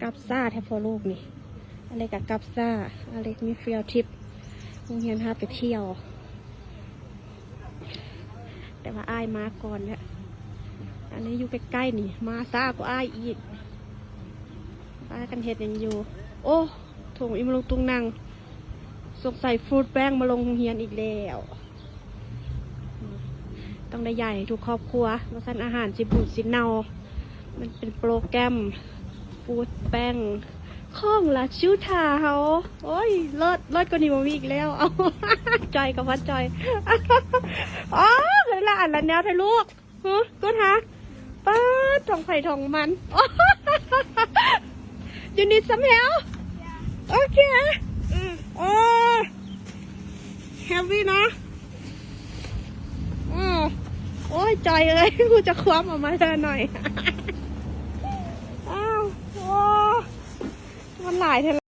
ກັບຊ້າແທ້ພໍ່ລູກນີ້. ອາເລັກກໍກັບຊ້າ, ອາເລັກມີຟີວທຣິບ ໂຮງຮຽນພາໄປທ່ຽວ ແຕ່ວ່າອ້າຍມາກ່ອນແລ້ວ. ອັນນີ້ຢູ່ໃກ້ໆນີ້ ມາຊ້າກວ່າອ້າຍອີກ. ພາກັນເຮັດຫຍັງຢູ່? ໂອ້ ຖົງອີ່ມະລຸງຕຸງນັງ ສົງໄສຟູດແປ້ງມາລົງໂຮງຮຽນອີກແລ້ວ. ຕ້ອງໄດ້ຢາຍໃຫ້ທຸກຄອບຄົວ ບໍ່ຊັ້ນອາຫານຊິບູດຊິເນົ່າ. ມັນເປັນໂປຣແກຣມຟູດແປ້ງຂອງລາຊູທາເຮົາ. ໂອ້ຍ ເລີດ ເລີດກວ່ານີ້ບໍ່ມີອີກແລ້ວ. ເອົາ ຈ່ອຍກັບວ່າຈ່ອຍ. ອໍ ເຮີຍ ລະອັນລະແນວແທ້ລູກ. ຮະ ກົດຫາ ປາດ ຂອງໃຜຂອງມັນ. You need some help? Okay. ໂອ້ heavy ເນາະ. ໂອ້ ໂອ້ຍ ຈ່ອຍເອີຍ ກູຈະຄວ້າເອົາມາເທື່ອໜ້ອຍ. ອ້າວ ໂອ້ ມັນຫຼາຍແທ້.